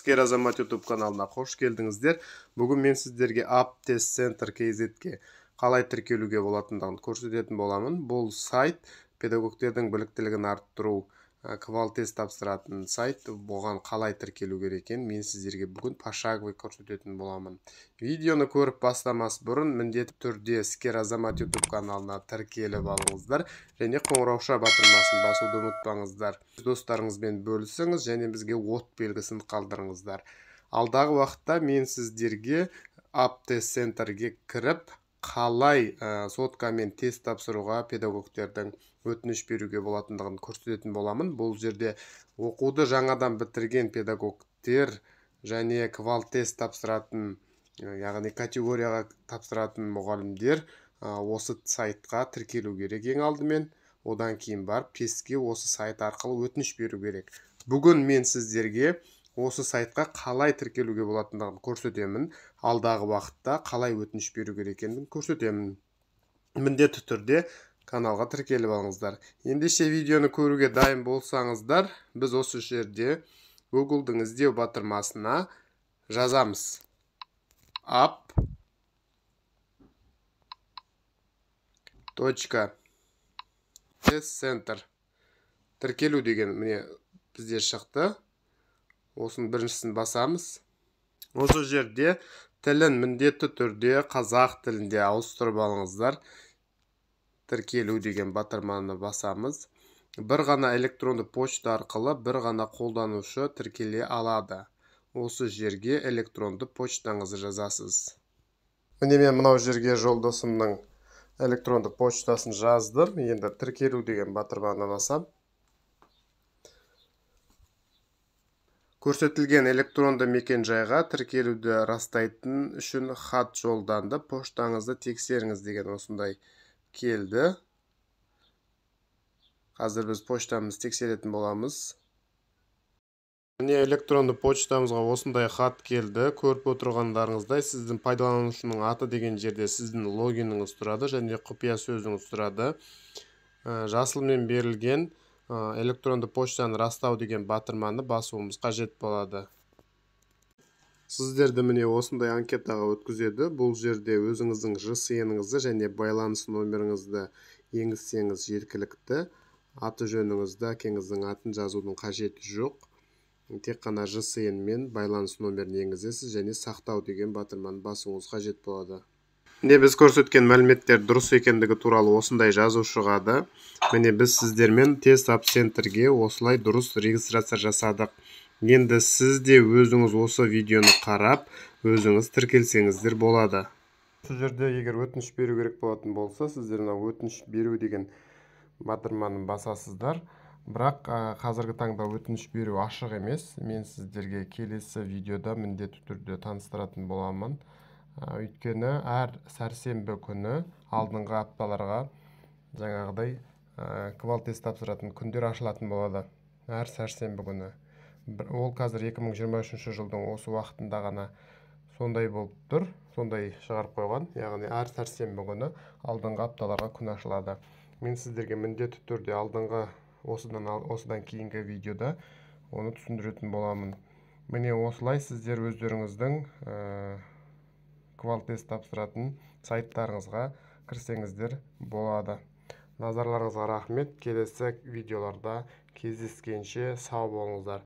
Іскер Азамат YouTube каналына қош келдіңіздер. Бүгін мен сіздерге App Test Center KZ-ге қалай тіркелуге болатындығын көрсететін боламын. Бұл сайт педагогтердің біліктілігін арттыру, квал-тест тапсыратын сайт. Бұған қалай тіркелу керек екенін мен сіздерге бүгін пошаговый көрсететін боламын. Видеоны көріп бастамас бұрын міндетті түрде Іскер Азамат YouTube каналына тіркеліп алыңыздар және қоңырауша батырмасын басуды ұмытпаңыздар. Достарыңызбен бөлісіңіз және бізге от белгісін қалдырыңыздар. Алдағы уақытта мен сіздерге App Test Centerге кіріп қалай соткамен тест тапсыруға педагогтердің өтініш беруге болатындығын көрсететін боламын. Бұл жерде оқуды жаңадан бітірген педагогтер және квал-тест тапсыратын, яғни категорияға тапсыратын мұғалімдер осы сайтқа тіркелу керек ең алдымен. Одан кейін барып тестке осы сайт арқылы өтініш беру керек. Бүгін мен сіздерге осы сайтқа қалай тіркелуге болатындығын көрсетемін. Алдағы уақытта қалай өтініш беру керек екенін көрсетемін. Міндетті түрде каналға тіркеліп алыңыздар. Ендеше видеоны көруге дайын болсаңыздар, біз осы жерде Google'дың іздеу батырмасына жазамыз. App точка Test Center. Тіркелу деген міне бізде шықты. Осының біріншісін басамыз. Осы жерде тілін міндетті түрде қазақ тілінде ауыстырып алыңыздар. Тіркелу деген батырманы басамыз. Бір ғана электронды почта арқылы бір ғана қолданушы тіркеле алады. Осы жерге электронды почтаңызды жазасыз. Міне мен мынау жерге жолдасымның электронды почтасын жаздым. Енді тіркелу деген батырманы басам. Көрсетілген электронды мекен-жайға тіркелуді растайтын үшін хат жолданды. Поштаңызды тексеріңіз деген осындай келді. Қазір біз поштамызды тексеретін боламыз. Міне электронды почтамызға осындай хат келді. Көріп отырғандарыңыздай сіздің пайдаланушының аты деген жерде сіздің логиніңіз тұрады және құпия сөзіңіз тұрады. Жасылмен берілген электронды почтаны растау деген батырманы басуымыз қажет болады. Сіздерді міне осындай анкетаға өткізеді. Бұл жерде өзіңіздің ЖСН-іңізді және байланыс номеріңізді енгізсеңіз жеткілікті. Аты жөніңізді, әкеңіздің атын жазудың қажеті жоқ. Тек қана ЖСН мен байланыс номерін енгізесіз және сақтау деген батырманы басуыңыз қажет болады. Міне біз көрсеткен мәліметтер дұрыс екендігі туралы осындай жазу шығады. Міне біз сіздермен Тест App Centerге осылай дұрыс регистрация жасадық. Енді сіз де өзіңіз осы видеоны қарап, өзіңіз тіркелсеңіздер болады. Осы жерде егер өтініш беру керек болатын болса, сіздер мына өтініш беру деген батырманы басасыздар. Бірақ қазіргі таңда өтініш беру ашық емес. Мен сіздерге келесі видеода міндетті түрде таныстыратын боламын. Өйткені әр сәрсенбі күні алдыңғы апталарға жаңағыдай квал-тест тапсыратын күндер ашылатын болады. Әр сәрсенбі күні. Ол қазір 2023 жылдың осы уақытында ғана сондай болып тұр, сондай шығарып қойған. Яғни әр сәрсенбі күні алдыңғы апталарға күн ашылады. Мен сіздерге міндетті түрде алдыңғы осыдан кейінгі видеода оны түсіндіретін боламын. Міне осылай сіздер өздеріңіздің квал-тест тапсыратын сайттарыңызға кірсеңіздер болады. Назарларыңызға рахмет. Келесі видеоларда кездескенше сау болыңыздар.